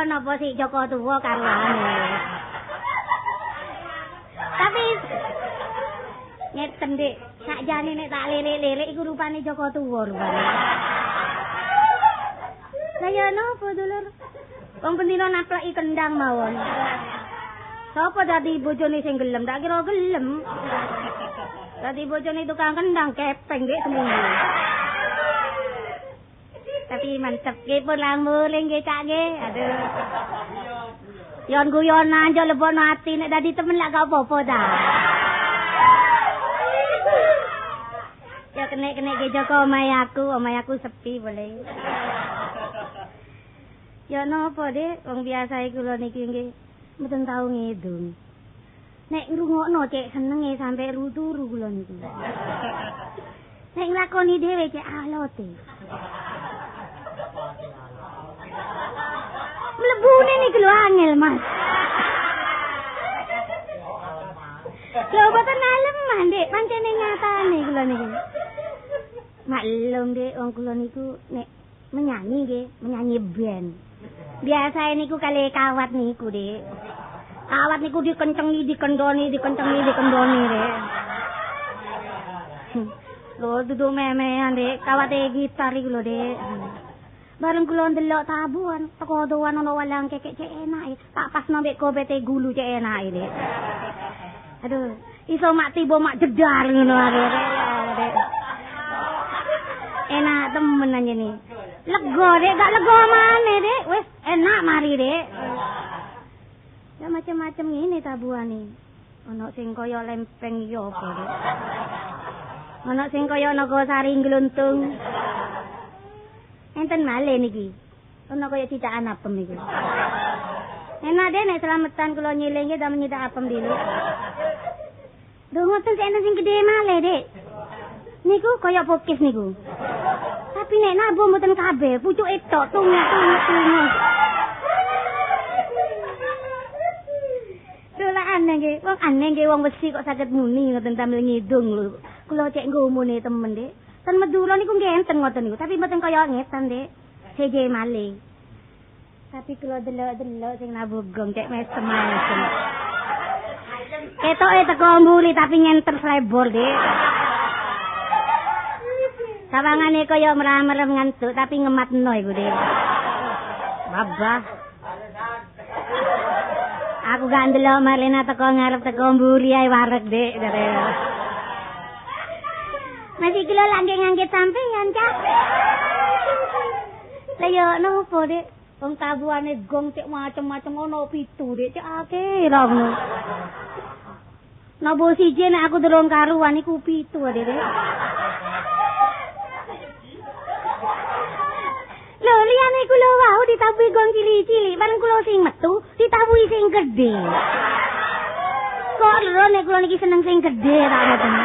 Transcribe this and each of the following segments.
Napa si Joko tuwa karuane. Tapi ngeten Dik, sakjane nek tak lirik-lirik iku rupane Joko tuwa rupane. Lah ya napa dulur? Wong bendina napleki kendang mawon. Sapa dadi bojone sing gelem? Tak kira gelem. Dadi bojone tukang kendang kepeng Dik seminggu. Tapi mantep nggih pun lamur nggih Cak nggih. Aduh. Yon guyonan yo lebono ati nek dadi temen lak gak apa-apa ta. Ya kenek-kenek ge Joko omahe aku sepi boleh. Ya napa Dik, wong biasae kula niki nggih mboten tau ngidung. Nek ngrungokno cek senenge sampe turu kula niku. Nek nglakoni dhewe cek alote. Mlebune niku lho angel, Mas. Lho boten aleman, Dik, pancene nyatane kula niki. Maklum, Dik, wong kula niku nek menyanyi nggih, menyanyi band. Biasae niku kali kawat niku, Dik. Kawat niku dikencengi, dikendoni, dikencengi, dikendoni, Dik. Lho duduk memean, Dik, kawate gitar iku lho, Dik. Bareng kula ndelok tabuhan, teko doan ana walang kekek cek enake. Tak pasno mbek kopete gulu cek enake, Dik. Aduh, iso mak tiba mak jedar ngono akhire, Dik. Enak temen anjene. Lega, Dik, gak lega maneh, Dik. Wis enak mari, Dik. Ya macem-macem ngene tabuhane. Ana sing kaya lempeng iki apa, Dik? Ana sing kaya naga sari gluntung. Enten malih niki. Ana kaya citakan apem iki. Enak deh nek slametan kula nyilingke ta menyitak apem dhewe. Lho ngoten sik enten sing gedhe malih, Dik. Niku kaya pokis niku. Tapi nek nabuh mboten kabeh, pucuke tok tung tung tung. Lha aneh nggih, wong aneh nggih wong wesi kok saged muni ngoten tamil ngidung lho. Kula cek ngomone temen, Dik. Ten Madura niku nggih enten ngoten niku, tapi mboten kaya ngeten, Dik. Seje malih. Tapi kula delok-delok sing nabuh gong cek mesem-mesem. Ketoke teko mburi tapi nyenter slebor, Dik. Sawangane kaya merem-merem ngantuk tapi ngematno iku, Dik. Babah. Aku gak ndelok Marlena teko ngarep teko mburi ae wareg, Dik. Masih kula lak nggih ngangge sampeyan, Cak. Lah yo nopo, Dik? Wong tabuhane gong cek macem-macem ono 7, Dik, cek akeh ra ngono. Napa siji nek aku durung karuan iku 7, Dik. Lho liyane kula wau ditabuhi gong cilik-cilik, bareng kula sing metu ditabuhi sing gedhe. Kok lho nek kula niki seneng sing gedhe ta ngoten.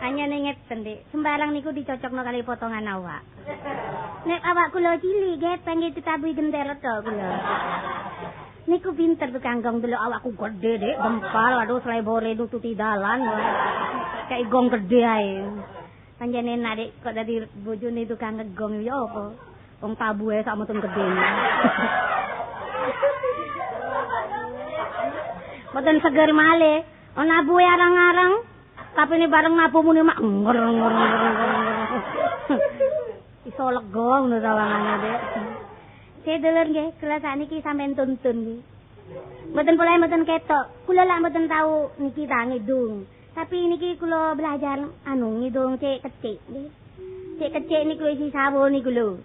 Anyane ngeten, Dik. Sembarang niku dicocokno kali potongan awak. Nek awak kula cilik, gepeng iki ditabuhi genter tok kula. Niku pinter tukang gong delok awakku gede, Dik, gempal, aduh slebore nututi dalan. Kayak gong gede ae. Pancen enak, Dik, kok dadi bojone tukang ngegong ya apa? Wong tabuhe sak mutun gedene. Mboten seger malih. Ana nabuhe arang-arang. Kapene bareng nabuh muni mak nger nger nger. Iso lega ngono sawangane, Dik. Sedulur nggih, kula sakniki sampean tuntun nggih. Mboten polahe mboten ketok. Kula lak mboten tau niki ta ngidung. Tapi niki kula belajar anu ngidung cek kecik nggih. Cek kecik niku isi sawo niku lho.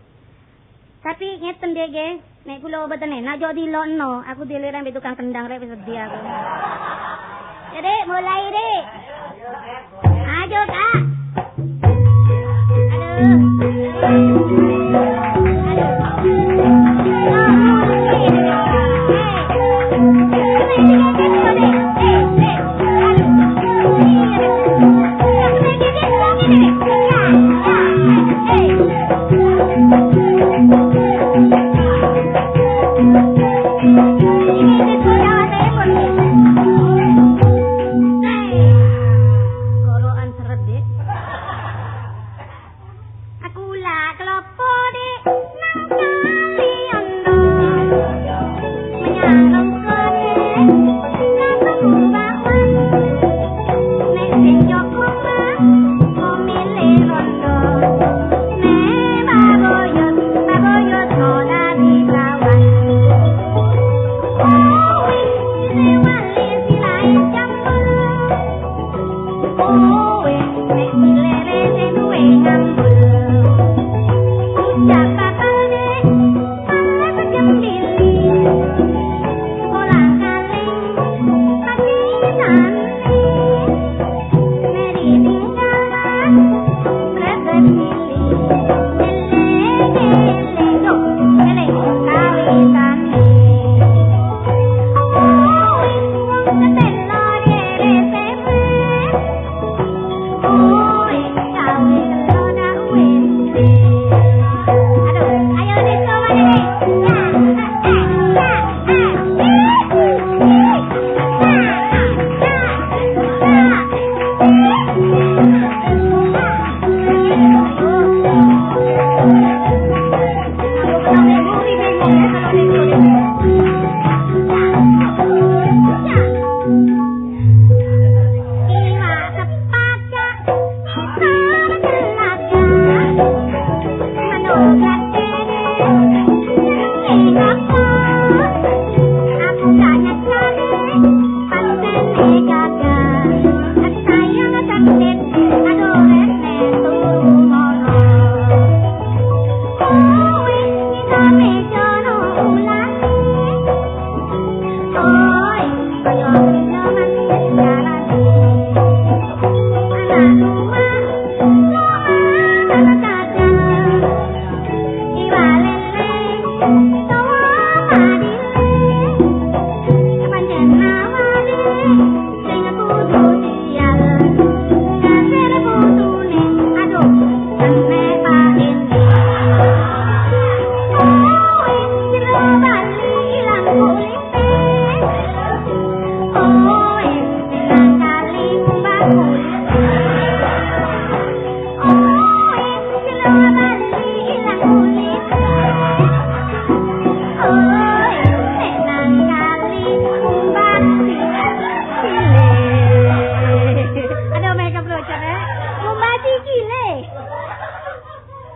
Tapi ngeten Dik nggih, nek kula mboten enak jok dilokno, aku diliran mbek tukang kendang rek wis sedih aku. Ya Dik, mulai Dik. Ayo Kak. Aduh.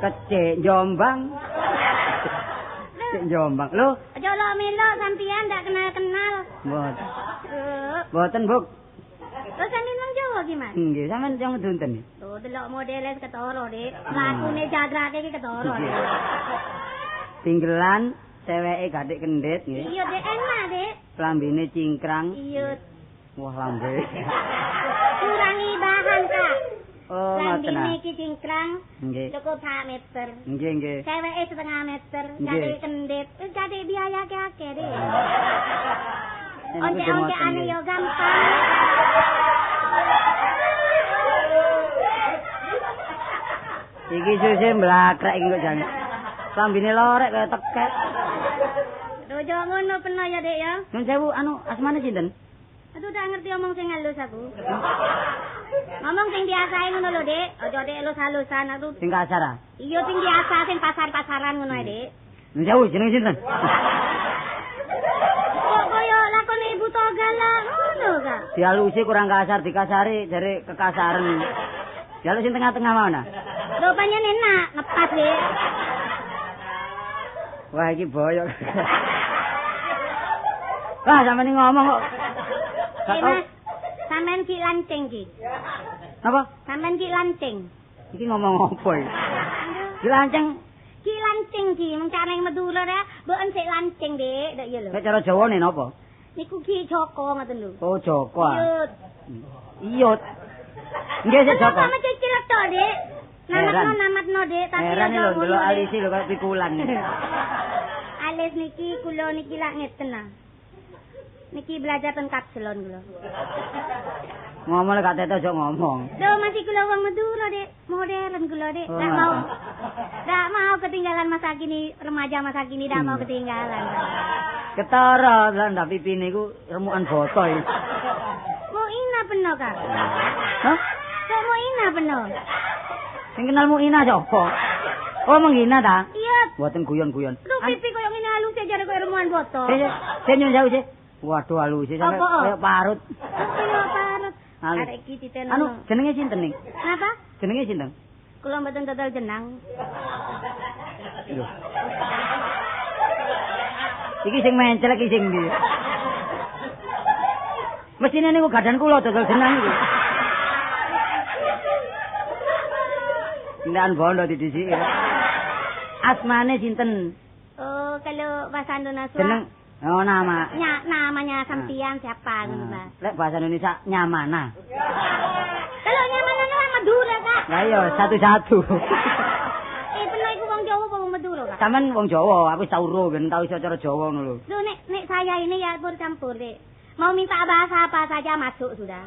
Kecek Jombang. Kecek Jombang. Lho, aja lo melo sampean ndak kenal-kenal. Mboten. Mboten, Buk. Terus sampean wong Jawa ki, Mas? Nggih, sampean tiyang Medunten. Tuh, delok modele ketara, Dik. Lakune jagrake iki ketara. Tinggelan ceweke gathik kendhit nggih. Iya, Dik, enak, Dik. Lambene cingkrang. Iya. Wah, lambe. Kurangi bahan, Kak. Oh, ngoten. Lambene iki cingkrang. Nggih. Cukup sak meter. Nggih, nggih. Ceweke setengah meter, gathik kendhit. Wis gathik biaya akeh, Dik. Once-oncekane yo gampang. Iki suse mlakrek iki kok jane. Klambine lorek kaya tekek. Ojo ngono peno ya, Dek ya. Nyun sewu anu asmane sinten? Aduh tak ngerti omong sing halus aku. Ngomong sing biasae ngono lho, Dek. Ojo dek halus-halusan aku. Sing kasar ah? Iya sing biasa sing pasar-pasaran ngono ae, Dek. Nyun sewu jenenge sinten? Kok kaya lakone Ibu Toga lah ngono ka? Dihalusi kurang kasar, dikasari jare kekasaran. Jaluk sing tengah-tengah mau nah. Lho pancen enak, ngepas, Dek. Wah iki boyok. Wah sampeyan ngomong kok. Gak tau. Mas, sampean ki lancing ki. Napa? Sampean ki lancing. Iki ngomong apa iki? Ki lancing, Ki lancing ki, mung carane Madura ya, mboken sik lancing, Dik. Dek ya lho. Nek cara Jawane napa? Niku Ki Joko ngoten lho. Oh Joko ah. Iyut. Iyut. Nggih sik Joko. Sama cicil tok, Dik. Namatno namatno, Dik, tapi Heran aja lho ngono, ndelok Dik. alisi lho kaya pikulan. Alis niki kula niki lak ngeten ah. Niki belajar ten kapselon kula. Ngomong lek gak teto aja ngomong. Lho masih kula wong Madura, Dik. Modern kula, Dik. Oh, Ndak mau. Ndak mau ketinggalan masa kini, remaja masa kini ndak mau ketinggalan. Ketara lah ndak pipine iku remukan boto iki. Mau ina peno, Kak. Hah? Kok mau ina peno? Sing kenal mu Ina sapa? Oh menghina ta? Iya. Mboten guyon-guyon. Lho pipi koyo ngene halus jare koyo remuan boto. Sik, sik nyun sewu sik. Waduh halus sampe Apa? koyo parut. Koyo parut. Halus. Arek iki titenono. Anu jenenge sinten ning? Napa? Jenenge sinten? Kula mboten dodol jenang. Lho. Iki sing menclek iki sing ndi? Mesine niku gadan kula dodol jenang iki. Ndan bondo didhisiki. Asmane sinten? Oh, kalau bahasa Indonesia. Jeneng oh nama. Nya, namanya sampian siapa ngono, Pak? Lek bahasa Indonesia nyamana. Kalau nyamana lah Madura, Kak. Lah iya satu-satu. Eh, peno iku wong Jawa apa wong Madura, Kak? Sampeyan wong Jawa, aku wis tau ro ben tau iso cara Jawa ngono lho. Lho nek nek saya ini ya campur, Dek. Mau minta bahasa apa saja masuk sudah.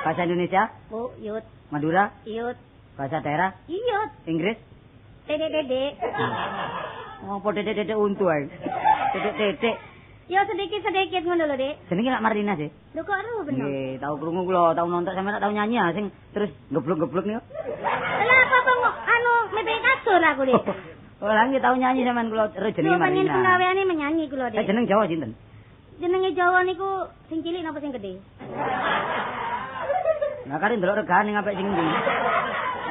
Bahasa Indonesia, Bu, yut, Madura, yut, bahasa daerah, iyut, Inggris. dedek dedek. Ngopo dedek-dedek untu ae. Dedek-dedek. Ya sedikit-sedikit ngono lho, Dek. Jenenge lak Marlina sih. Lho kok ro bener? Nggih, tau krungu kula, tau nonton sampeyan tau nyanyi ah sing terus gebluk-gebluk niku. Lah apa apa anu mepek kasur aku, Dek. Oh, lah nggih tau nyanyi sampean kula ro jenenge Lho panjen Marlina. penggaweane menyanyi kula, Eh Dek. jeneng Jawa sinten? Jenenge Jawa niku sing cilik napa sing gedhe? Lah kare ndelok regane ngapik sing ndi.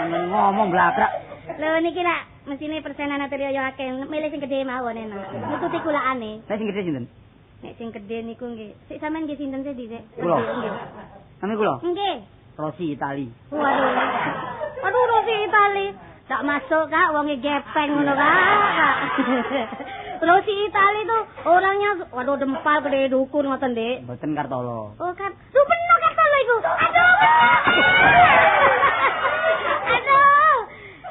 Sampeyan ngomong blakrak. Lho niki lak mesine persenan atelier yo akeh, milih sing gedhe mawon enak. Nututi kulakane. Lah sing gedhe sinten? Nek sing gedhe niku nggih. Sik sampean nggih sinten sih dhisik? Kula. Nggih. Nami kula Nggih. Rossi Itali. Waduh. Aduh Rossi Itali. Tak masuk Kak, wonge gepeng ngono Kak. Rossi Itali tuh orangnya waduh dempal gede dukun ngoten, Dik. Mboten Kartolo. Oh kan, lu penuh Kartolo iku. Aduh. Aduh.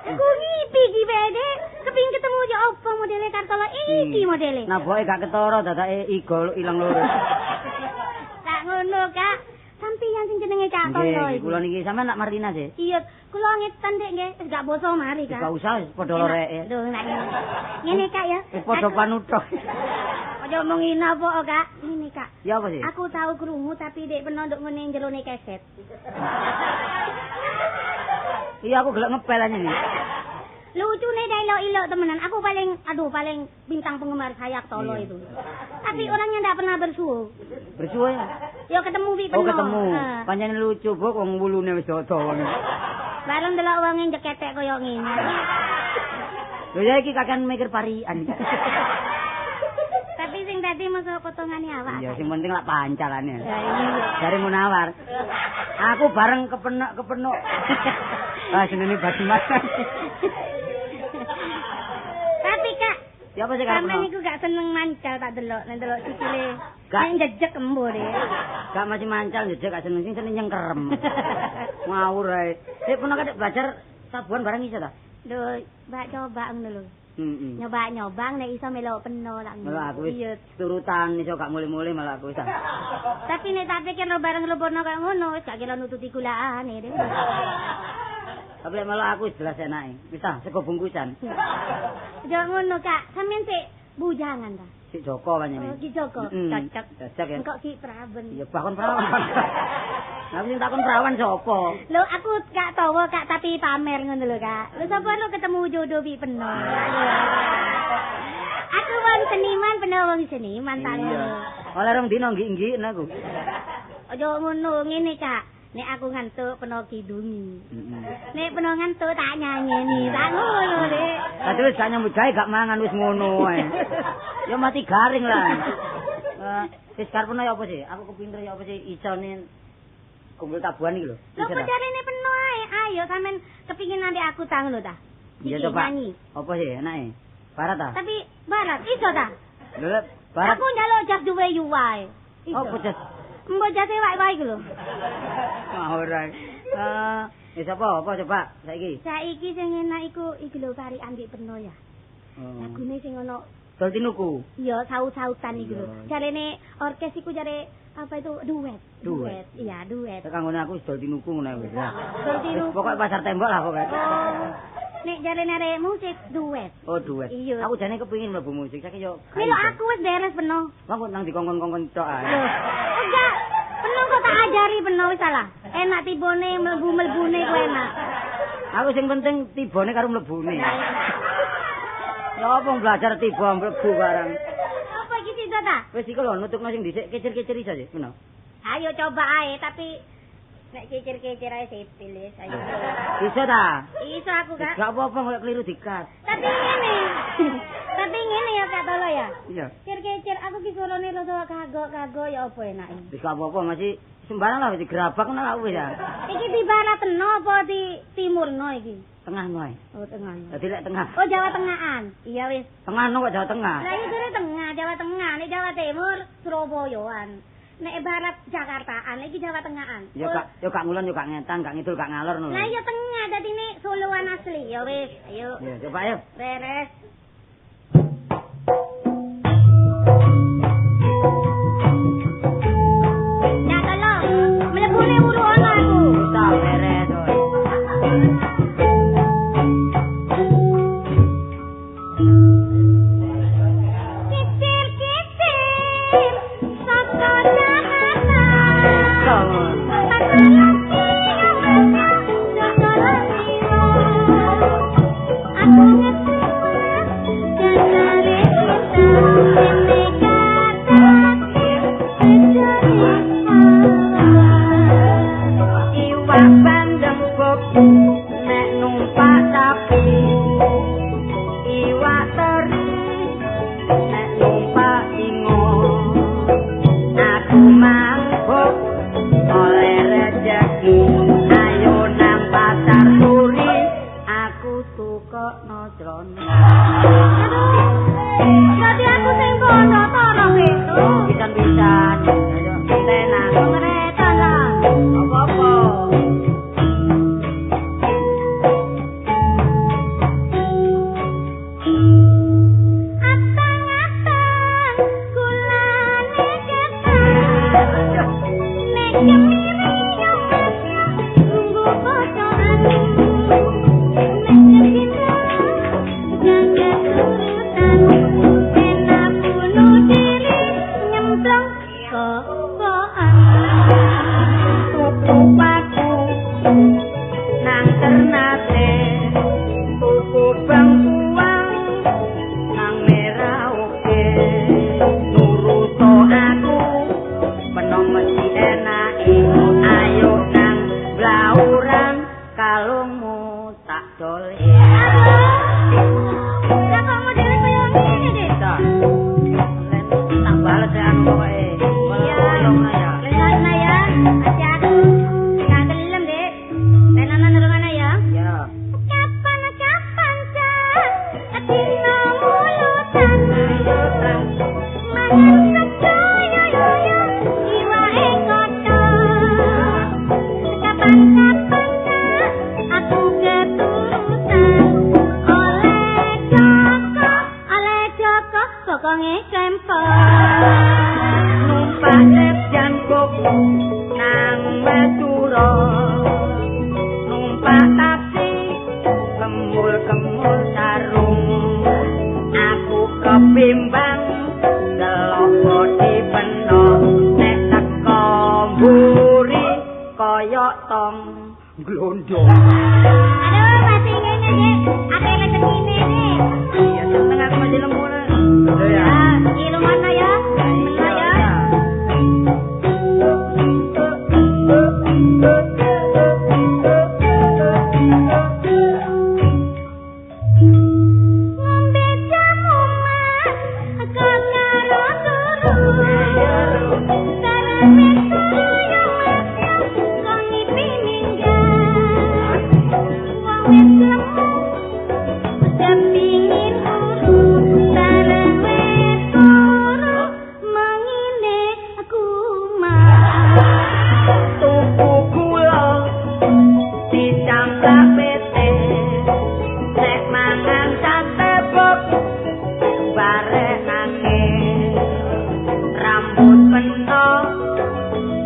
Aku ngipi iki bae, Dik. Kepingin ketemu yo apa modele Kartolo iki modele. Naboke gak ketara dadake igo ilang loro. Tak ngono, Kak. Sampeyan sing jenenge Cak Tono Nggih, iku. kula niki sampean nak Marlina sih. Iya, kula ngetan Dik nggih, wis gak boso mari, Kak. Gak usah wis padha loreke. Lho, nek ngene. Ngene, Kak ya. Wis padha panutha. Aja omong ina apa, Kak. Ngene, Kak. Ya apa sih? Aku tau krungu tapi Dik peno nduk ngene jerone keset. Iya aku gelek ngepel aja nih. Lucune dah ilok-ilok temenan. Aku paling aduh paling bintang penggemar saya Tolo Iya. itu. Tapi orangnya ndak pernah bersuo. Bersuwe ya? Yo ketemu wi Oh peno. ketemu. Heeh. Pancen lucu Bu wong wulune wis dawa ngene. Bareng delok wonge njeketek koyo ngene. Lho ya iki kakean mikir parian. Tapi sing tadi mosok potongane awak. Iya sing penting lak pancalane. Ya iya. Jare Munawar. Aku bareng kepenek-kepenuk. Ah jenenge Badimas. Tapi Kak, Ya apa sih karepno? sampean iku gak seneng mancal tak delok, nek delok sikile. Gak. Nek jejeg embo deh. Gak masih mancal jejeg gak seneng sing seneng nyengkerem. Ngawur ae. Sik pernah kadek belajar sabuan barang iso ta? Lho, mbak coba ngono lho. Heeh. Nyoba-nyoba nek iso melok peno tak ngono. Malah aku wis Iya. turutan iso gak mulih-mulih malah aku wis. Tapi nek tak pikir lo bareng lebokno kaya ngono wis gak kira nututi gulaane deh. Tapi lek melok aku jelas enake. Wis ta, sego bungkusan. Aja ngono, Kak. Sampeyan sik bujangan ta? Sik Joko panjenengan. Oh, Ki Joko. Cocok. Cocok ya. Engkok Ki Prawen. Iya, bakon perawan. Lah sing takon perawan sapa? Lho, aku gak tawa, Kak, tapi pamer ngono lho, Kak. Lho sapa lu ketemu jodoh pi peno. Aku wong seniman, peno wong seniman tak ngono. Oleh rong dino nggik-nggik aku. Aja ngono, ngene, Kak. Nek aku ngantuk peno kidungi. Nek peno ngantuk tak nyanyeni. Tak ngono, Dik. Dadi wis gak nyambut gawe gak mangan wis ngono ae. Ya mati garing lah. Wis karepno ya apa sih? Aku kepinter ya apa sih isone kumpul tabuhan iki lho. Lho kok jarene peno ae. Ayo sampean kepingin nanti aku ta ngono ta? Iya coba. Apa sih enake? Barat ta? Tapi barat iso ta? Lho, barat. Aku njaluk jas duwe yu wae. Apa jas? Mbok jase wae-wae iku lho. Ora. Wis apa coba saiki? Saiki sing enak iku iki lho kari Andik Peno ya. Lagune sing ono Dol tinuku. Iya, saut-sautan iku lho. Jarene orkes iku jare apa itu duet. Duet. Iya, duet. Tekan ngene aku wis dol tinuku ngono wis. Dol tinuku. Pokoke pasar tembok lah pokoke. Oh. Nek jarene arek musik duet. Oh, duet. Iya. Aku jane kepengin mlebu musik saiki yo. Lho aku wis beres peno. Wong kok nang dikongkon-kongkon tok ae. Enggak. Peno kok tak ajari peno wis salah. Enak tibone mlebu-mlebune ku enak. Aku sing penting tibone karo mlebune. Ya apa belajar tiba mlebu barang. Apa iki sida ta? Wis iku lho nutukno sing dhisik kecir-kecir iso sih, peno. Ayo coba ae tapi nek kecir-kecir ae sipil wis ayo. Iso ta? Iso aku, Kak. Gak apa-apa kok keliru dikat. Tapi ngene. Tapi ngene ya Kak Tolo ya. Iya. Kecir-kecir aku ki suarane rada kagok-kagok ya apa enake. Wis gak apa-apa masih sembarang lah wis digerabak ngono lah wis ya. Iki di baratno apa di timurno iki? Tengah no ae. Oh, tengah. Dadi lek tengah. Oh, Jawa Tengahan. Iya wis. Tengah no kok Jawa Tengah. Lah iki jare tengah, Jawa Tengah, nek Jawa Timur Surabayaan. Nek barat Jakartaan, iki Jawa Tengahan. Ya gak, ya gak ngulon, ya gak ngetan, gak ngidul, gak ngalor ngono. Lah iya tengah dadine Soloan asli. Ya wis, ayo. Ya coba ayo. Beres. Ya tolong, mlebune uru ana aku. Wis ta beres oi. Kecil-kecil saka jahanam. Iwak bandeng bok nek numpak sapi, iwak teri nek numpak ingo. Aku mangkuk oleh rejeki, ayo nang pasar turi, aku tukokno celana. Jadi aku sing bondo toro itu. Pisan-pisan, ayo tenang. Ngeretan lah. Apa-apa. Atang-atang kulane ketan. Nek kemiri yo tunggu pocokan. Nek kepindo jaga turutan. Enak bunuh diri nyemplung kokoan. Tuku paku nang Ternate, tuku bangkuang nang Merauke. Nuruto aku peno mesti enake, ayo nang Blauran kalungmu tak dole. Lah kok modele koyo ngene, Dik? Tak tak bales ya anu pokoke. Iya. Koyo ya. Lenana ya, masih aku. Gak gelem, Dik. Lenana nang ya. Ya. Kapan-kapan cak dina mulutan. Mangan sego yo yo yo iwake kothok. Kapan-kapan cak aku keturutan oleh Joko, oleh Joko bokonge cempok. Numpak jan glondong. Aduh, masih ngene, Dik. Akeh rezekine, Dik. Iya, seneng aku masih lemu. Ya, iki lungono ya. Meno ya. Ngombe jamu mas, kok karo turu. Sarane turu yo mas, kok ngipi minggat. Wong wis lemu, kepingin turu. Bareng wis turu, mengine kumat. Tuku gula dicangkak pete, nek mangan sate bok barek nangis. Rambut pentok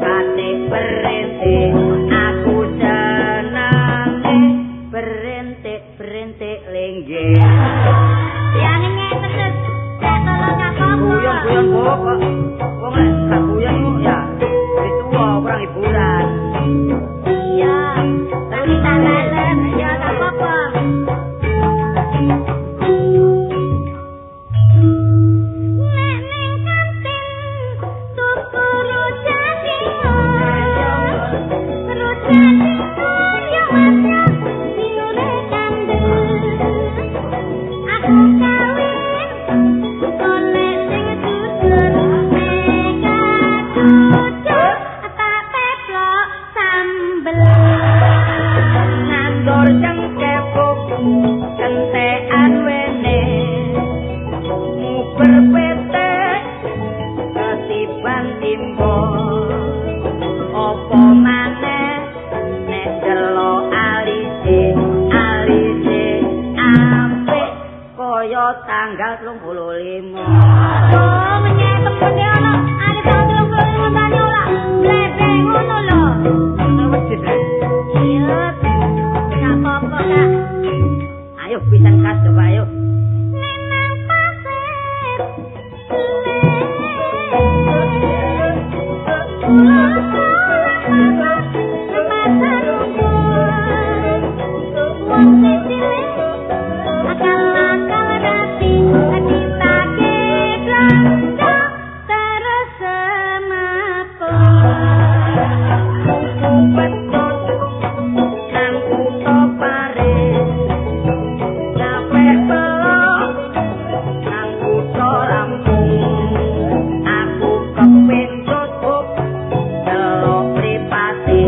kate berhenti, aku senenge berhenti lenggih. Ya ngene terus, gak tolong gak apa-apa. Guyon-guyon kok. Wong lek gak guyon ku ya wis tuwa kurang hiburan. Iya, tapi tak balen, ya gak apa-apa. Nek ning kantin tuku rujak cingur, rujak cingur ya mas ya, cingure kandel. Aku kawin golek sing jujur, nek jujur tak peplok sambel. Nandur cengkeh bok kentekan wene, muber pete ketiban timbo. Apa maneh nek delok alise, alise apik kaya tanggal 35. Oh, menyek temen ono alis tanggal 35 tani ora mlebeng ngono lho. Wedhus rek. Iya, gak apa-apa, Kak. Ayo pisan kas coba ayo. Nek nang pasir kula pasar rumput. Wong sing akal-akal rapi ditake blonjo terus semaput. Tuku betot nang kutha Paris, nyampe pelok nang kutha Lampung. Aku kepincut buk delok mripate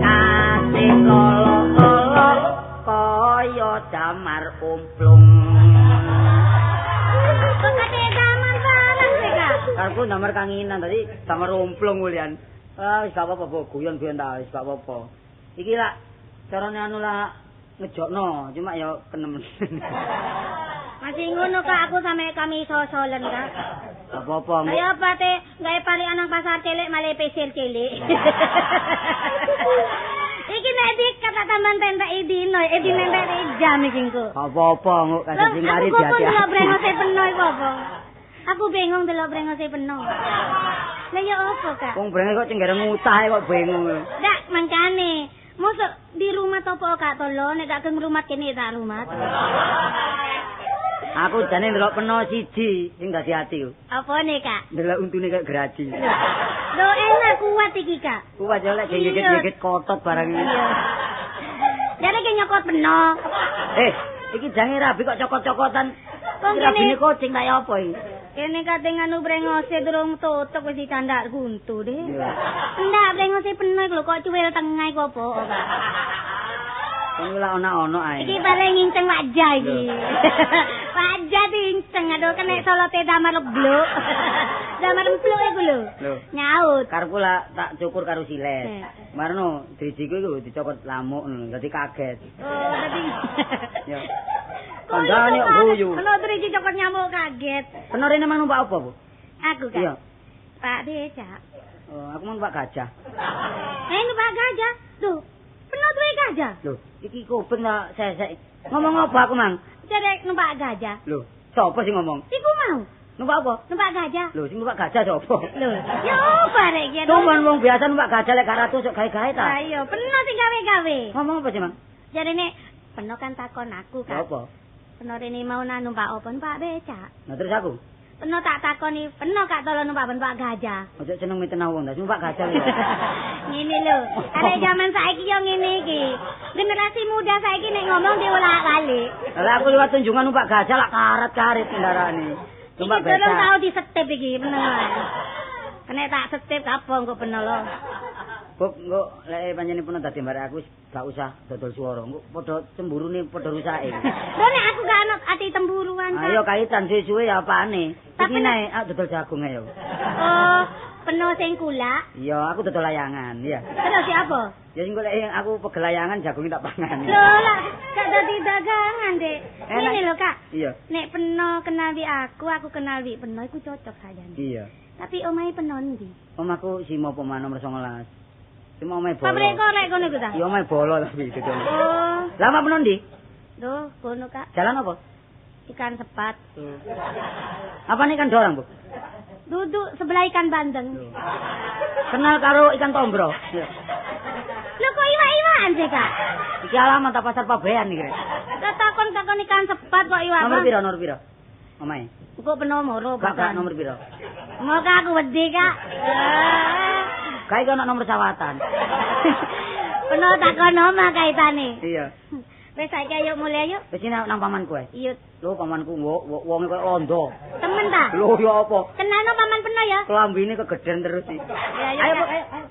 kate lolok-lolok kaya damar umplung. Kok kate damar barang sih, Kak? Karepku damar kanginan tadi damar umplung kulian. Ah wis gak apa-apa, Bu. Guyon-guyon ta wis gak apa-apa. Iki lak carane anu lah ngejokno, cuma ya kenemen. Masih ngono, Kak, aku sampe kami sosolen, Kak. Gak apa-apa. Ayo apa te gawe palikan nang pasar cilik malah pesir cilik. Iki nek dikat tak tambah tentek dino, dino entek jam iki engko. Gak apa-apa, nguk kasih sing kari Aku kok diati. delok brengose peno iku apa? Aku bingung delok brengose peno. Lah ya apa, Kak? Wong brengose kok cenggere ngutah kok bingung. Ndak mangkane. Mosok di rumah topo Kak tolo nek gak ke rumah kene tak rumah. Aku jane ndelok peno siji sing dadi ati ku. Apa nih, Kak? Ndelok untune kaya geraji. Lho enak kuat iki, Kak. Kuat ya lek gigit-gigit kotot barang iki. Iya. Jare ki nyokot peno. Iki jange rabi kok cokot-cokotan. Wong Rabine kene kucing ta ya apa iki? kene kate nganu brengose durung tutuk wis dicandak kuntu deh. Ndak brengose peno iku lho kok cuwil tengah iku apa, Kak? Ini lah ono-ono ae. Iki paling nginceng wajah iki. Wajah diinceng aduh kena solote damar lebluk. Damar empluk iku lho. Nyaut. Karepku lah tak cukur karo silet. Marno drijiku iku dicokot lamuk ngono, dadi kaget. Oh, dadi. Ya. Kandhane kok guyu. Ono driji cokot nyamuk kaget. Peno rene mang numpak apa, Bu? Aku, Kak. Iya. Pak Becak. Oh, aku mau numpak gajah. Numpak gajah? Duh. Peno duwe gajah? Lho, iki kuping tak sesek. Ngomong apa aku, Mang? Jare numpak gajah. Lho, sapa sing ngomong? Iku mau. Numpak apa? Numpak gajah. Lho, sing numpak gajah sapa? Lho, ya apa rek iki? Cuman wong biasa numpak gajah lek gak ratu sok gawe-gawe ta. Lah iya, Peno sing gawe-gawe. Ngomong apa sih, Mang? Jarene Peno kan takon aku, Kak. Apa? Peno rene mau numpak apa? Numpak becak. Nah, terus aku? Peno tak takoni, Peno kak tolong numpak gajah. Ojo seneng mitenah wong, numpak gajah lho. Ngene lho, arek jaman saiki yo ngene iki. Generasi muda saiki nek ngomong diolak-balik. Lah aku liwat tunjungan numpak gajah lak karet-karet kendaraane. Numpak becak. Iki durung tau disetip iki, Peno. Kene tak setip apa engko Peno lho. Buk, engko lek pancene Peno dadi mbarek aku gak usah dodol swara. Engko padha cemburune padha rusake. Lho nek aku gak ana ati temburuan, Kak. Ayo kaitan suwe-suwe ya apane. Tapi nek aku dodol jagung ayo. Oh, Peno sing kulak. Iya, aku dodol layangan, iya. Terus si apa? Ya sing golek aku pegel layangan jagunge tak pangan. Lho lah, gak dadi dagangan, Dik. Ngene lho, Kak. Iya. Nek Peno kenal wi aku kenal wi Peno iku cocok sajane. Iya. Tapi omahe Peno ndi? Omahku Simo Poma nomor 19. Cuma omahe bolo. Pabrik korek kono iku ta? Iya, omahe bolo tapi dodol. Oh. Lah omah Peno ndi? Duh, kono, Kak. Jalan apa? Ikan sepat. Apa nih ikan dorang, Bu? Duduk sebelah ikan bandeng. Kenal karo ikan tombro. Lho kok iwak-iwakan sih, Kak? Iki alamat ta pasar Pabean iki, Rek. Lah takon-takon ikan sepat kok iwak. Nomor piro, nomor piro? Omahe. Kok Peno moro, Kak, Kak, nomor piro? Mau Kak aku wedi, Kak. Kae ono nomor sawatan. Peno takon omah kaitane. Iya. Wis saiki ayo mulai ayo. Wis nang pamanku ae. Iya. Lho pamanku wonge koyo londo. Temen ta? Lho ya apa? Kenalno paman Peno ya. Klambine kegeden terus iki. Ya, ayo, ayo, ayo.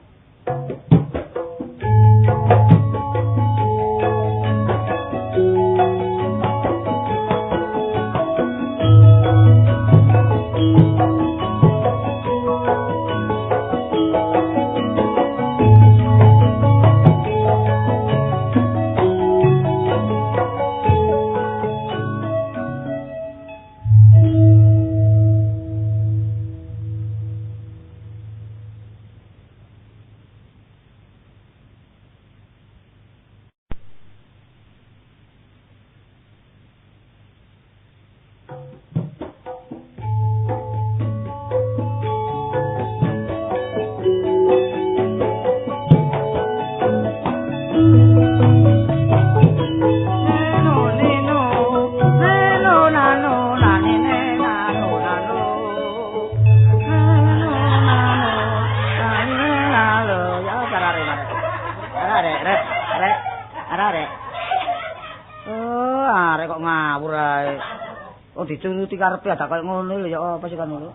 Dicuruti karepe ada koyo ngono lho ya apa sih kon ngono.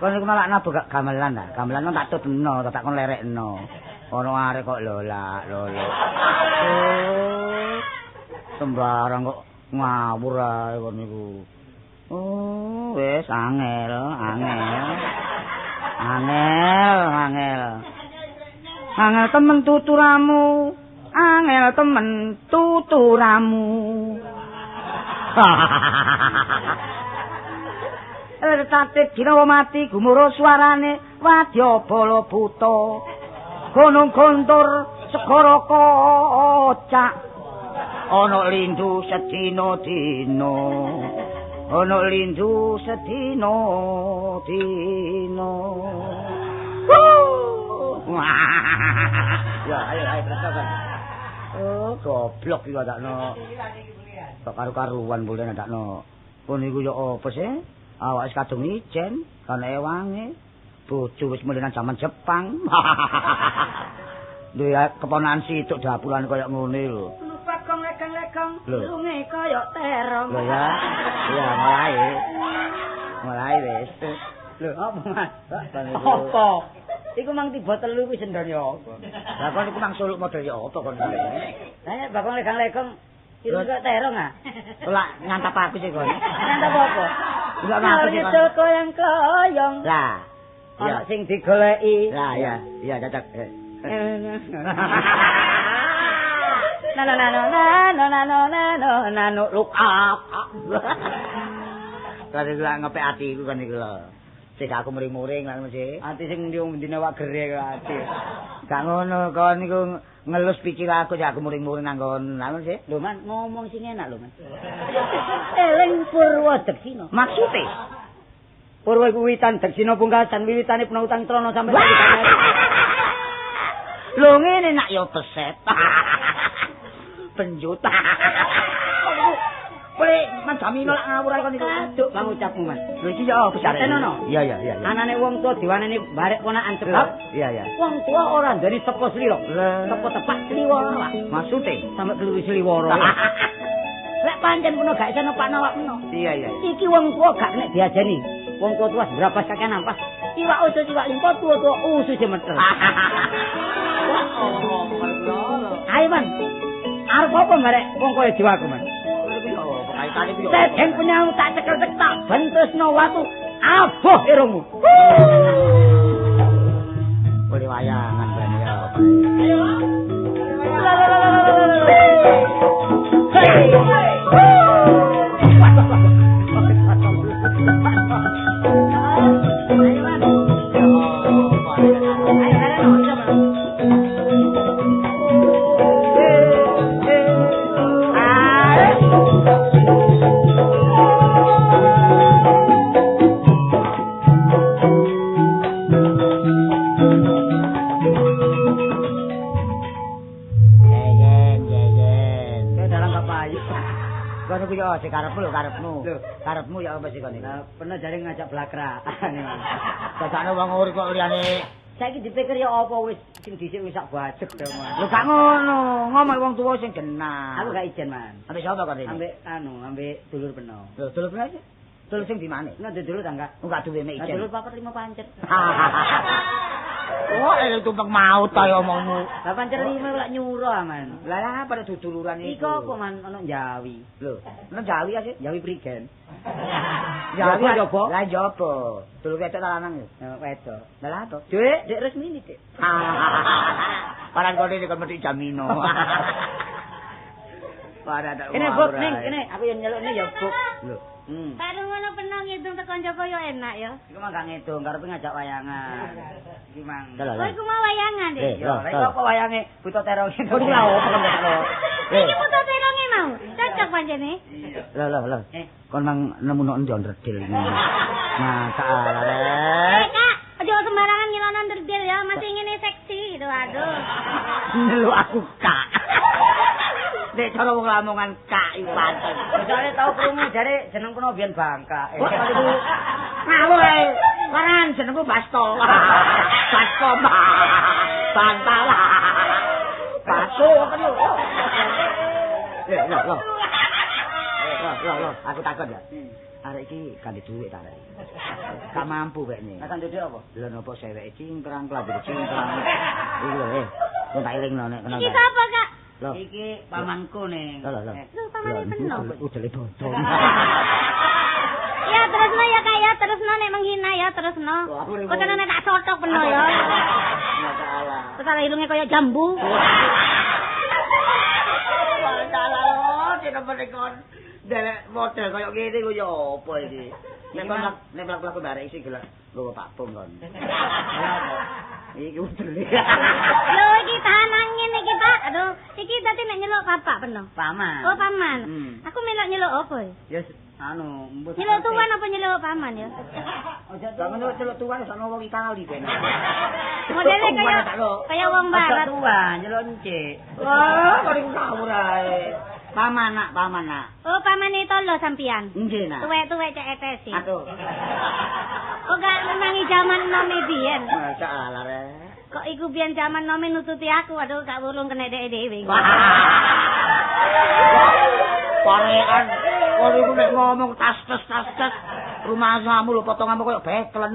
Kon iku malah nabuh gak gamelan ta. Gamelan tak tutno, tak kon lerekno. Ono arek kok lolak lolo. Oh. Sembarang kok ngawur ae kon niku. Oh, wis angel, angel. Angel, angel. Angel temen tuturamu, angel temen tuturamu. Tatit ginawa mati gumuro suarane wadya bala buta gunung gontor segara kocak ana lindu sedina dina ana lindu sedina dina. Ya ayo ayo terus. Oh goblok iki adakno. Kok karu-karuan boleh ndakno. Kon iku yo apa sih? Awak wis kadung ijen, kan ewange. Bojo wis mulih nang jaman Jepang. Duwe keponakan situk dapurane kaya ngene lho. Lupa kong lekang-lekang, lunge kaya terong. Lho ya. Ya mulai. Mulai wis. Lho apa Mas? Apa? Iku mang tiba telu kuwi sendone apa? Lah kon iku mang suluk model ya apa kon iki? Lah bakong lekang-lekang iku kok terong ah. Lah ngantap aku sih kon. Ngantap apa? Enggak aku sih kon. Koyang-koyong. Lah. Ana sing digoleki. Lah ya, iya cocok. Na na na na na na na na na na look up. Kan iku ngepek atiku kan iku lho. Sik aku muring-muring lan mesti. Ati sing ndi ndine wak gere kok ati. Gak ngono kon niku ngelus pikir aku sik aku muring-muring nang kon. Lha sih. Lho Man, ngomong sing enak lho Man. Eling Purwodeksina. Maksude? Purwa iku wiwitan Daksina pungkasan wiwitane penautan Trana sampe Lho ngene nak ya beset. Benjut. Boleh Mas Jamino lak ngawur ae kon iku. Kaduk pangucapmu, Mas. Lho iki ya apa jare? Tenono. Iya iya iya. Anane wong tuwa diwaneni barek ponakan sebab iya iya. Wong tuwa ora ndeni sepo slira. Sepo tepak sliworo awak. Maksude sampe keluri sliworo. Lek pancen peno gak iso nepakno awakmu. Iya iya. Iki wong tuwa gak nek diajeni. Wong tuwa tuwa berapa kakean ampas. Iwak usus iwak limpo tuwa-tuwa usus meter. Ayo Man. Arep apa barek wong kaya jiwaku, Man? Sedeng penyamu tak cekel-cekel tak bentusno watu aboh irungmu. Boleh wayangan ben ya. Karepmu lho karepmu. Karepmu ya apa sih kon iki? Lah pernah jare ngajak blakrakan. Dadakne wong urip kok liyane. Saiki dipikir ya apa wis sing dhisik wis sak bajek ya, Mas. Lho gak ngono, ngomong wong tuwa sing genah. Aku gak ijen, Man. Ambek sapa kon iki? Ambek anu, ambek dulur peno. Lho dulur peno iki? Dulur sing di mane? Nek dulur ta enggak? Enggak duwe mek ijen. Dulur 4 5 pancer. Wah, itu tumpeng maut ta ya omongmu. Lah pancer 5 lak nyuruh, Man. Lah lah pada duduluran iku. Iku apa, Man? Ono Jawi. Lho, ono Jawi ya sih? Jawi prigen. Jawi njaba. Lah njaba. Dulur wedok ta lanang ya? Wedok. Lah lah to. Dik, Dik Resmini, Dik. Paran kene kon mesti Jamino. Para tak. Kene Buk, ning kene aku yang nyelukne ya Buk. Lho. Baru ngono peno ngitung tekan Joko yo enak ya. Iku mah gak ngitung, karepe ngajak wayangan. Iki mang. Oh iku mau wayangan, Dik. Lha iku apa wayange? Buta terong. Iku lha opo kon lho. Iki buta teronge mau. Cocok pancene. Lho lho lho. Kon mang nemu nok ndon redil iki. Masalah rek. Kak, aja sembarangan ngilono ndredil ya, masih ngene seksi gitu aduh. Nyeluk aku kak. Nek cara wong Lamongan kak iku pancen. Soale tau krungu jare jeneng peno biyen Bangka. Ngawur ae. Waran jenengku Basto. Basto. Bantal. Basto kan lho. Lho lho. Lho lho, aku takon ya. Arek iki ganti dhuwit ta arek iki. Gak mampu kayaknya. Lah ganti dhuwit apa? Lho napa seweke cingkrang klambi cingkrang. Iki lho, kok tak elingno nek kenal. Iki sapa, Kak? Lho. Iki pamanku ning. Lho lho. Lho pamane peno. Udele dodol. Ya terusno ya Kak ya, terusno nek menghina ya terusno. Kok tenan tak sotok peno ya. Masalah. Terus irunge kaya jambu. Masalah lho, dene kon. Delek model kaya ngene ku ya apa iki? Nek kon nek mlaku barek isi gelek nggawa Pak Bom kon. Iki udele. Lho iki tahan angin iki Pak. Aduh, iki dadi nek nyeluk bapak peno. Paman. Oh, paman. Aku melok nyeluk apa ya? Ya anu, mbok nyeluk tuan apa nyeluk paman ya? Aja tuan nyeluk tuan sono wong Itali ben. Modele kaya kaya wong barat. Tuan nyeluk encik. Wah, kok iku ngawur ae. Paman nak, paman nak. Oh, pamane tolo sampean. Nggih nak. Tuwek-tuwek cek etesi. Aduh. Kok gak menangi jaman nome biyen? Masalah rek. Kok iku biyen jaman nome nututi aku, aduh gak wurung kena dhek dhewe. Parekan, kon iku nek ngomong tas-tas tas-tas, rumahmu lho potonganmu koyo beklen.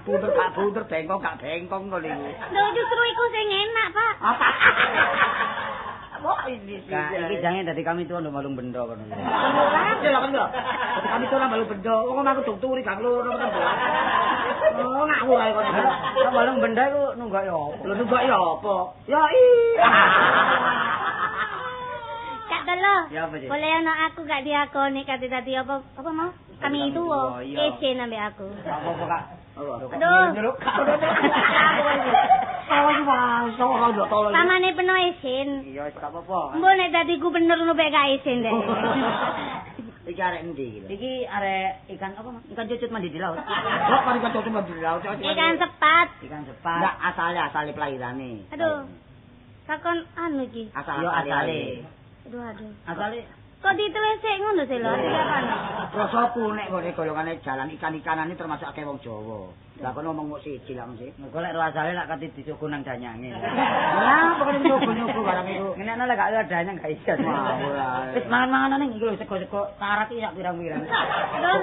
Bunder gak bunder, bengkong gak bengkong kok niku. Lho justru iku sing enak, Pak. Apa? Wah ini sih. Iki jange dadi kami tuwa nduk malung bendo kono. Lha lho kan lho. Dadi kami tuwa malung bendo. Wong aku dung turi gak ngono tenan. Oh ngawur ae kono. Kok malung bendo iku nunggak ya apa? Lho nunggak ya apa? Ya iya. Kak Telo. Ya apa sih? Boleh ana aku gak diakoni kate dadi apa apa mau? Kami tuwa kece ambek aku. Apa Kak? Aduh. Nyeluk Kak. Pamane peno isin. Iya, wis gak apa-apa. Mbok nek dadi gubernur ngono bae gak isin deh. Iki arek endi iki? Iki arek ikan apa, Mas? Ikan cucut mandi di laut. Kok kok ikan cucut mandi di laut? Ikan sepat. Ikan sepat. Ndak asale pelahirane. Aduh. Kakon anu iki. Asale. Aduh aduh. Asale kok ditulis sik ngono sih lho, iki apa? Rasaku nek ngene golongane jalan ikan-ikanane termasuk akeh wong Jawa. Lah kono ngomong mok siji lah mesti. Mergo lek asale lak kate disuguh nang danyange. Lah pokoke nyuguh-nyuguh barang iku. Ngene lek gak danyang gak iso. Wis mangan-manganan ning iki lho sego-sego tarak iki sak pirang-pirang.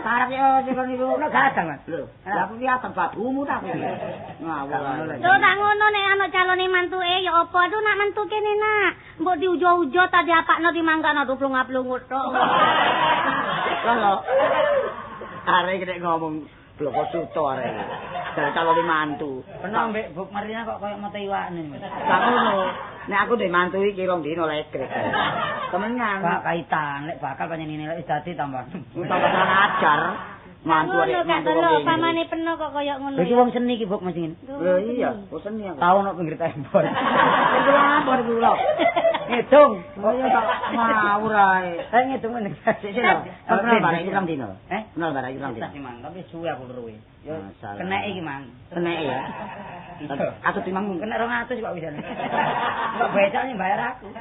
Tarak yo sing kon iku. Nek gak adang, Mas. Lho, lah aku ki adang babumu ta kuwi. Ngawur. Lho tak ngono nek ana calone mantuke ya apa aduh nak mantu kene nak. Mbok diujo-ujo ta diapakno dimanggakno plung-plung tok. Lho. Arek nek ngomong bloko suto arek. Dari calone mantu. Peno mbek Buk Marina kok koyo mata iwakne, Mas. Gak ngono. Nek aku duwe mantu iki 2 dino legrek. Temenan. Gak kaitan, lek bakal panjenengane lek wis dadi tambah. Tambah ajar. Mantu arek mantu. Lho pamane peno kok koyo ngono. Iki wong seni iki Buk Mas ingin. Lho iya, wong seni aku. Tau nok pinggir tembok. Iku apa iku lho? Ngidung. Oh iya tak ngawur ae. Saya ngidung meneng. Sik sik lho. Kenal barang iki rong dino. Eh? Kenal barang iki rong dino. Sik Mang, tapi suwe aku luwe. Yo kenek iki Mang. Kenek ya. Aku timang kenek 200 kok bisa. Kok becakne bayar aku.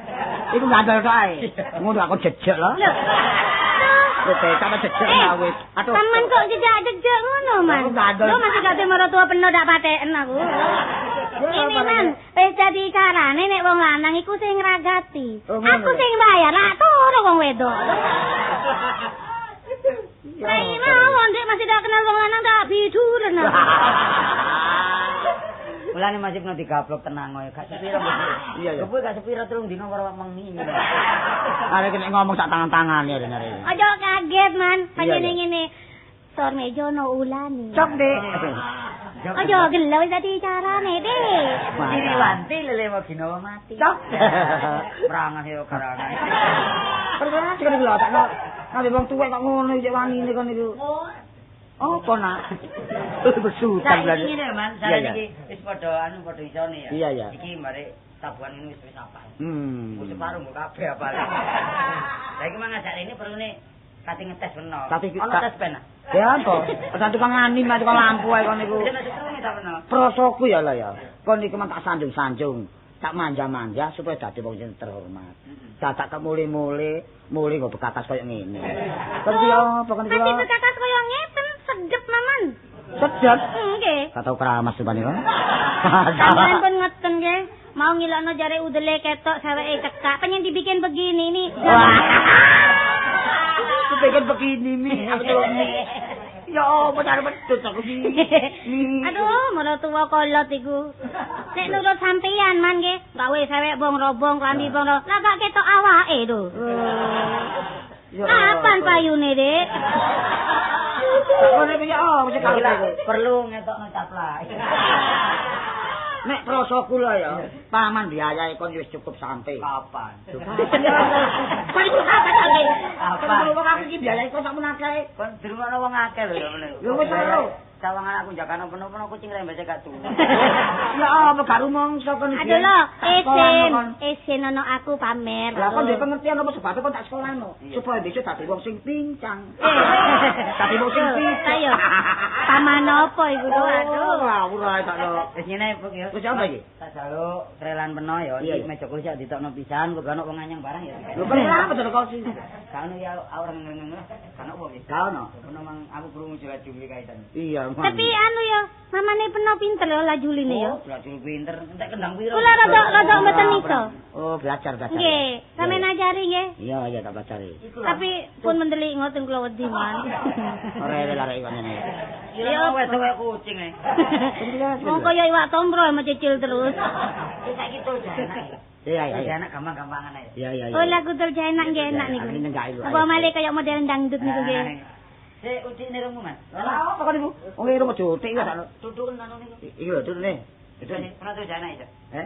Iku ngandel tok ae. Ngono aku jejek lho. Lho becak jejek ta wis. Aduh. Sampeyan kok jejak-jejek ngono, Man. Lho masih gak maratuwa peno dak pateken aku. Ini Man, wis dadi carane nek wong lanang iku sing ngragati. Aku sing bayar, lak turu wong wedok. Lah iki mawon Dik masih dak kenal wong lanang tak biduren. Mulane masih pernah digablok tenang wae, gak sepiro. Iya ya. Kowe gak sepiro 3 dino karo wengi. Arek nek ngomong sak tangan-tangan ya arek. Aja kaget, Man. Panjenengan ngene. Sor meja ono ulane. Cok, Dik. Aja gelo wis dadi carane, Dik. Diriwanti lele mau ginawa mati. Cok. Perangan yo karangan. Perkara iki lho tak nek wong tuwek kok ngono iki wanine kon niku. Apa nak? Bersutan lha. Saiki ngene, Man, saiki iki wis padha anu padha isone ya. Iki mare tabuhan ngene wis apal. Wis separo mbok kabeh apal. Lah iki mang ngajak rene perlune kate ngetes peno. Ono tes pen. Ya apa? Ora tukang anim, tukang lampu ae kon niku. Prosoku ya lah ya. Kon niku mang tak sanjung-sanjung, tak manja-manja supaya dadi wong sing terhormat. Dadak kemule-mule, mule nggo bekakas koyo ngene. Terus ya apa kon niku? Ati bekakas koyo ngeten sedep Maman. Sedep? Nggih. Gak tau keramas rupane kok. Sampeyan pun ngeten nggih. Mau ngilokno jare udele ketok seweke cekak, pengen dibikin begini ini. Dibikin begini mi. Ya apa cara pedhot aku iki. Aduh, maratuwa kolot iku. Nek nurut sampeyan Man nggih, gawe sewek bong robong klambi bong. Lah gak ketok awake lho. Kapan payune, Dik? Ngono iki ya apa sing perlu ngetokno caplak. Nek rasaku lho ya, paman biayae kon wis cukup sampe. Kapan? Kon iku kapan sampe? Kapan wong aku iki biayae kon sakmono akeh. Kon dirungokno wong akeh lho ya meneh. Lho wis ora. Sawangan aku njakano peno-peno kucing rembese gak turu. Ya apa gak rumangsa kon iki. Aduh lho, isin ono aku pamer. Lah kon duwe pengertian apa sebabe kon tak sekolahno supaya besok dadi wong sing pincang. Dadi wong sing pincang. Ayo. Paman apa iku lho aduh. Ngawur ae tak lho. Wis ngene Buk ya. Wis apa iki? Tak jaluk trelan peno ya iki meja kursi ditokno pisan kok ono wong anyang barang ya. Lho kok apa jare kursi? Gak ono ya ora ngene-ngene. Gak ono wong iki. Gak ono. Peno mang aku krungu jelas-jelas kaitan. Iya. Tapi anu ya, mamane peno pinter lho lajuline ya. Oh, lajul pinter. Entek kendang piro? Kula rada mboten iso. Oh, belajar. Nggih, sampeyan ajari nggih. Iya, iya tak pelajari. Tapi pun mendelik ngoten kula wedi, Man. Ora rewel arek iku ngene. Ya wedok kaya kucing e. Wong kaya iwak tombro mencicil terus. Saiki tul enak. Iya, iya. Enak gampang-gampangan ae. Iya, iya. Oh, lagu tul enak nggih enak niku. Apa malih kaya model dangdut niku nggih. Sik udik nirungmu, Mas. Lah apa kon niku? Wong irung aja utik iku sakno. Tutuken anu niku. Iki lho tutune. Tutune pernah tuh jana iso. Eh?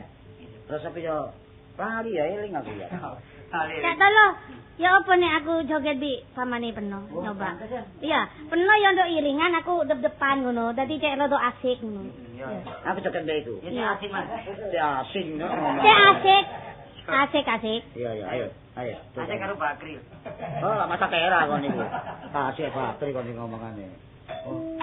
Terus apa yo? Lali ya eling aku ya. Lali. Cak tolo. Ya apa nek aku joget di pamane peno nyoba. Iya, peno ya nduk iringan aku dep-depan ngono. Dadi cek rada asik ngono. Iya. Aku joget mbek iku. Ya asik, Mas. Cek asik ngono. Cek asik. Asik asik. Iya iya ayo. Ayo. Asik karo Bakri. Oh, masa tera kon niku. Asik Bakri kon ngomongane. Oh.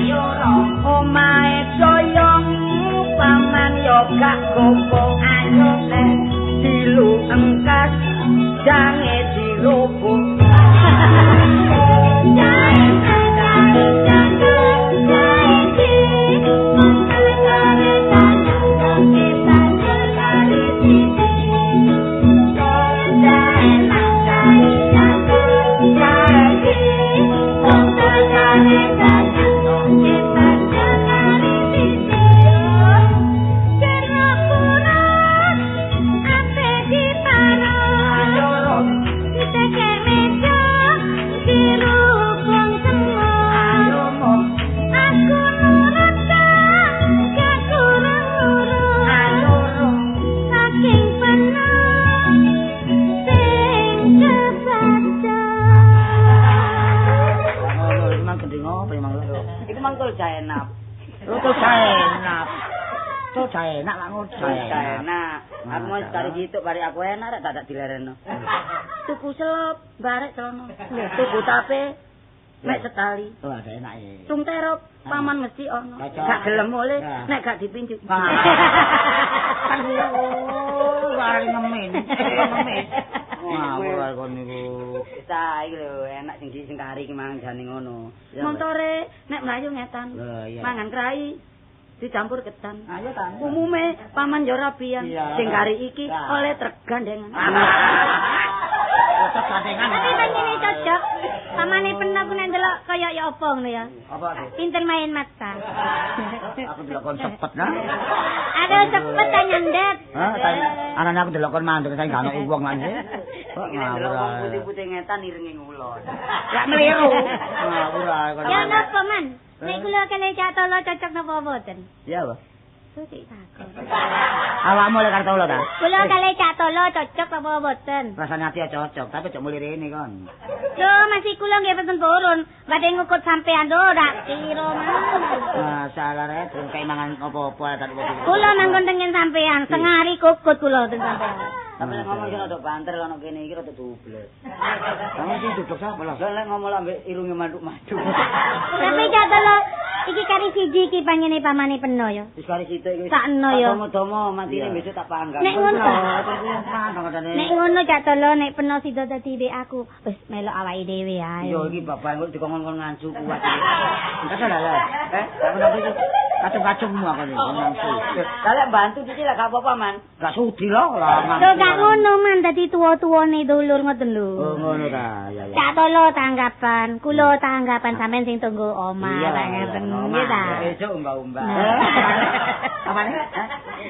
Ayo, cah enak. Lho tuh enak. Tuh enak lak ngono. Enak. Aku mau cari situk bari aku enak rek tak dilereno. Tuku selop barek celana. Tuku tape mek setali. Oh, ada enak iki. Tung terop paman mesti ono. Gak gelem oleh nek gak dipinjuk. Kan oh, ngemin. Ngemin. Ngawur ae kon niku. Cah iki lho enak sing sing kari iki mang jane ngono. Montore nek mlayu ngetan. Mangan krai dicampur ketan. Ayo tan. Umume paman yo rapian. Sing kari iki oleh trek gandengan. Cocok gandengan. Tapi pancene cocok. Pamane pernah ku nek ndelok kaya ya apa ngono ya. Apa aku? Pinter main mata. Aku ndelok kon cepet nah. Aduh cepet ta nyandet. Hah, anane aku ndelok kon mandek saiki gak ono wong lan sih. Kok ndelok wong putih-putih ngetan irenge ngulon. Lak meliru. Ngawur ae kon. Ya napa man? Nek kula kene Cak Tolo cocok napa mboten? Iya, apa? Suci takon. Awakmu lek Kartolo ta? Kula kali Cak Tolo cocok apa mboten? Rasane ati cocok, tapi cok muli rene kon. Lho, masih kula nggih pesen purun. Badhe ngukut sampean lho, rak kira man. Masalah rek, durung kei mangan apa-apa tak kok. Kula manggon tengen sampean, sengari kukut kula ten sampean. Tapi nek ngomong ki rada banter ana kene iki rada dublek. Kamu sing duduk sapa lho? Lek ngomong ambek irunge mantuk-mantuk. Tapi Cak Tolo iki kari siji iki pangene pamane peno ya. Wis kari situk iki. Sakno ya. Domo-domo matine besok tak panggang. Nek ngono. Nek ngono Cak Tolo nek peno sida dadi wek aku wis melok awake dhewe ae. Iya iki bapak engko dikongkon ngancu kuat. Enggak lah ya. Aku nanti kacung-kacungmu aku nih ngancu. Lah lek bantu iki lek gak apa-apa man. Gak sudi lho lah man. Lho gak ngono man dadi tuwa-tuwane dulur ngoten lho. Oh ngono ta. Ya ya. Cak Tolo tanggapan, kula tanggapan sampean sing tunggu omah ta ngeten. Nggih ta. Besok umbah-umbah. Apane?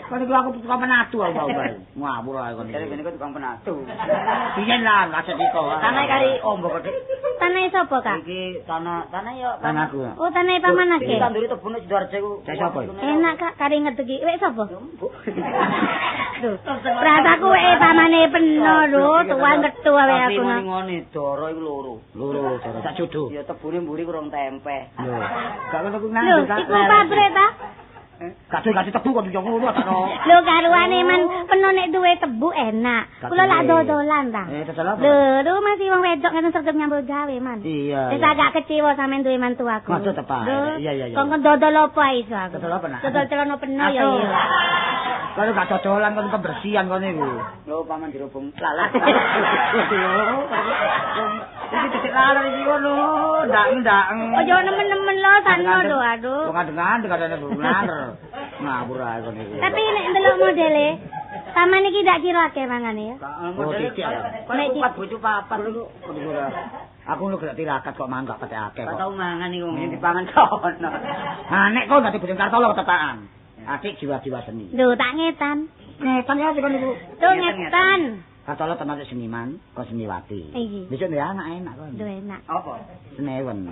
Kon iku aku tukang penatu aku umbah-umbah. Ngawur ae kon iki. Kene kene tukang penatu. Biyen lah kaset iko. Tanah kari ombo kok, Dik. Tanah sapa, Kak? Iki tanah tanah ya tanahku. Oh, tanah paman akeh. Iki tanduri tebune Sidoarjo iku. Cek sapa? Enak, Kak, kari ngedeki. Wek sapa? Lho, rasaku weke pamane peno lho, tuan ketu awe aku. Tapi ngene doro iku loro. Loro doro sak judu. Ya tebune mburi kurang tempe. Lho, gak ngono ku nang. Lho, iku pabrik ta? Kadung-kadung tebu kok yo ngono ta. Lho karuane man peno nek duwe tebu enak. Kula lak dodolan ta. Dodol apa? Lho, lho masih wong wedok ngene sregep nyambut gawe man. Iya. Wis agak kecewa sampean duwe mantu aku. Maksud apa? Iya iya iya. Kongkon dodol apa iso aku? Dodol apa nak? Dodol celana peno ya iya. Kalau gak dodolan kon pembersihan kon niku. Lho paman dirobong lalat. Iki titik lalat iki ngono, ndak-ndak. Ojo nemen-nemen lho sakno lho aduh. Wong ngandeng-ngandeng kadane bulan. Ngawur ae kon iki. Tapi nek ndelok modele, paman iki ndak kira akeh mangane ya. Oh, titik. Nek empat bojo papat iku. Aku lu gak tirakat kok mangan gak pete akeh kok. Tau mangan iku wong dipangan kono. Ha nek kok dadi bojone Kartolo ketepakan. Adik jiwa-jiwa seni. Lho tak ngetan. Ngetan ya sik kon niku. Lho ngetan. Kartolo termasuk seniman, kok seniwati. Besok duwe anak enak kon. Duwe enak. Apa? Senewen.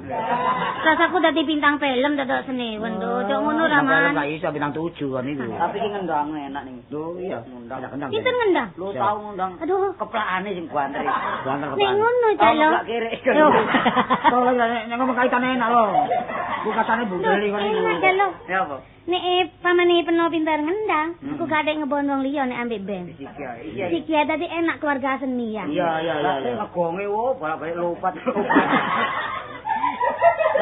Rasaku dadi bintang film dadak senewen lho. Cok ngono ra man. Gak iso bintang 7 kon niku. Tapi iki ngendang enak niku. Lho iya, ngendang kendang. Pinten ngendang? Lho tau ngundang. Aduh, keplakane sing banter. Banter keplakane. Nek ngono cak lho. Keplak kiri. Tolong nek ngomong kaitane enak lho. Bukasane bundeli kon niku. Enak cak lho. Ya apa? Nek pamane peno pinter ngendang, aku gak ada ngebon wong liya nek ambek ben. Iya. Iki dadi enak keluarga seni ya. Iya iya iya. Ngegonge wo bolak-balik lompat.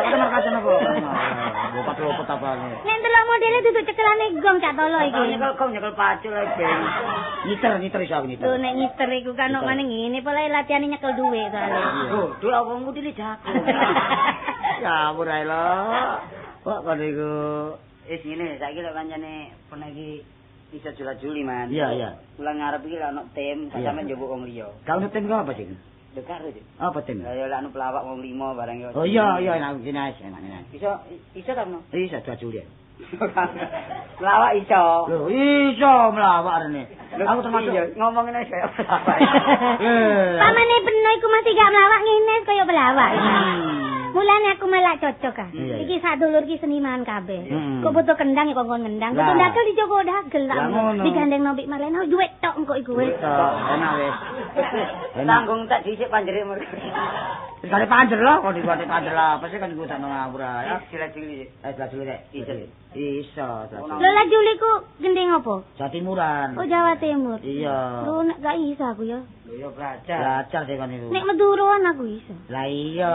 Lah markasane apa? Lompat-lompat apane. Nek ndelok modele duduk cekelane gong Cak Tolo iki. Nyekel gong nyekel pacul ae ben. Nyiter iso aku nyiter. Lho nek nyiter iku kan kok maneh ngene polahe latihane nyekel dhuwit soalé. Lho, dhuwit apa ngutili jago. Ya ampun ae lho. Kok kon iku wis ngene saiki lek pancene pun iki iso jula-juli man. Iya iya. Ulang ngarep iki lek ono tim, gak sampe njupuk wong liya. Gak ono tim ku apa sih? Lho karo sih. Apa tim? Lah ya lek anu pelawak wong 5 barang ya. Oh iya iya enak enak enak. Iso iso ta no? Iso jula-juli. Melawak iso. Lho iso melawak rene. Aku termasuk ngomong ngene kaya pelawak. Pamane peno iku masih gak melawak ngene kaya pelawak. Mulane aku malah cocok ah. Iki sak dulur ki seniman kabeh. Kok butuh kendang ya kok ngendang. Butuh dagel dijogo dagel tak. Digandeng Mbik Marlena duit tok engko iku wis. Enak wis. Tanggung tak dhisik panjere mergo. Wis kare panjer lho, kok dibuat panjer lah. Pasti kan iku sakno ngawur ya. Jelas-jelas. Jelas-jelas rek. Iso. Lho lah Juli ku gendeng apa? Jawa Timuran. Oh Jawa Timur. Iya. Lho nek gak iso aku ya. Lho ya belajar. Belajar sih kan iku. Nek Maduroan aku iso. Lah iya.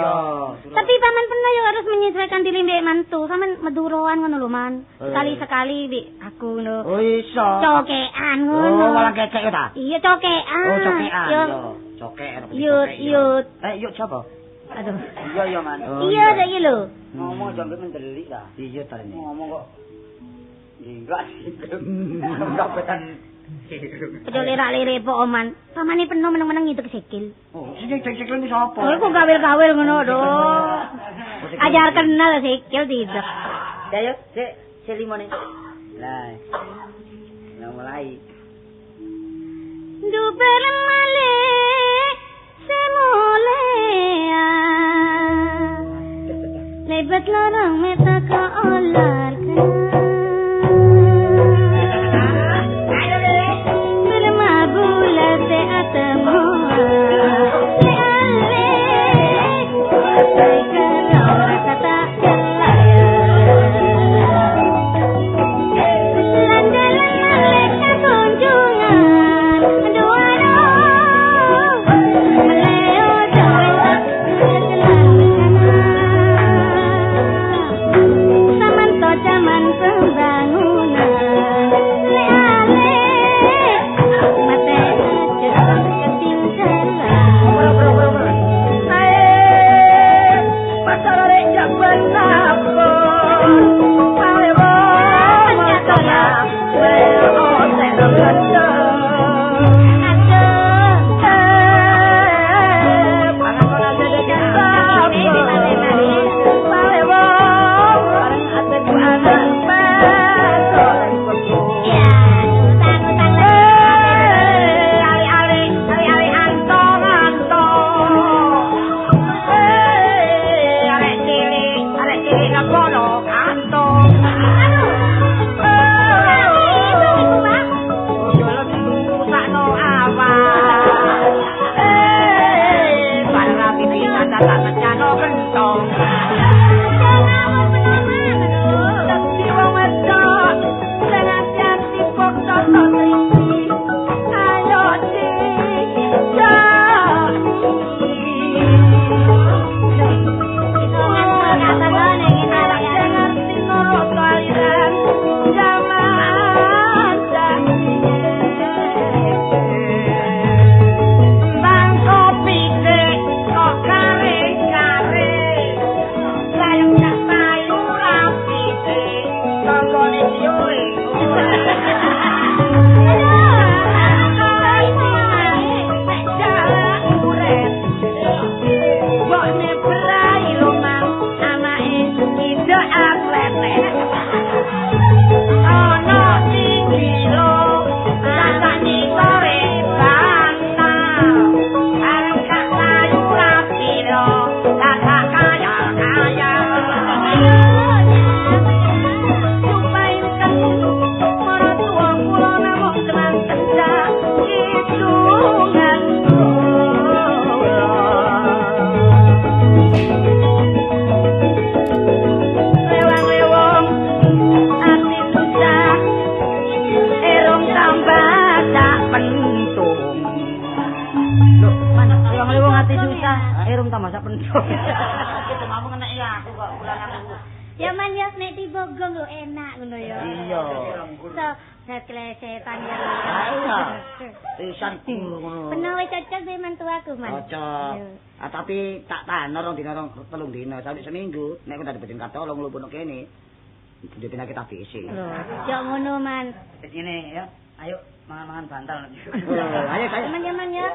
Tapi paman pernah ya harus menyesuaikan diri mbek mantu. Sampeyan Maduroan ngono lho, Man. Sekali-sekali mbek aku ngono. Oh iso. Cokean ngono. Oh, malah kecek ya ta? Iya, cokean. Oh, cokean. Yo. Cokean. Yut, yut. Yut sapa? Aduh. Iya, iya, Man. Iya, saiki lho. Ngomong sampe mendelik ta. Iya ta ini. Ngomong kok enggak sih. Kapetan. Ojo lirak-lirik po oman. Pamane peno meneng-meneng ngidek sikil. Oh, sing sikil iki sapa? Oh, iku gawil-gawil ngono lho. Ajar kenal sikil tidak. Ayo, sik, sik limone. Lah. Nah, mulai. Duber male semolea. Lebat lorong meta ka olar Ya man ya nek tiba gong lho enak ngono ya. Iya. So, seklesetan ya. Iya. Pisan ngono. Peno wis cocok be mantu aku, Man. Cocok. Ah tapi tak tahan 2 dina 3 dina sampe seminggu nek aku dadi bojone katolong lumpukno kene. Dia penyakit ABC. Lho, jok ngono, Man. Ngene ya. Ayo mangan-mangan bantal. Ayo, ayo. Man ya, Man ya.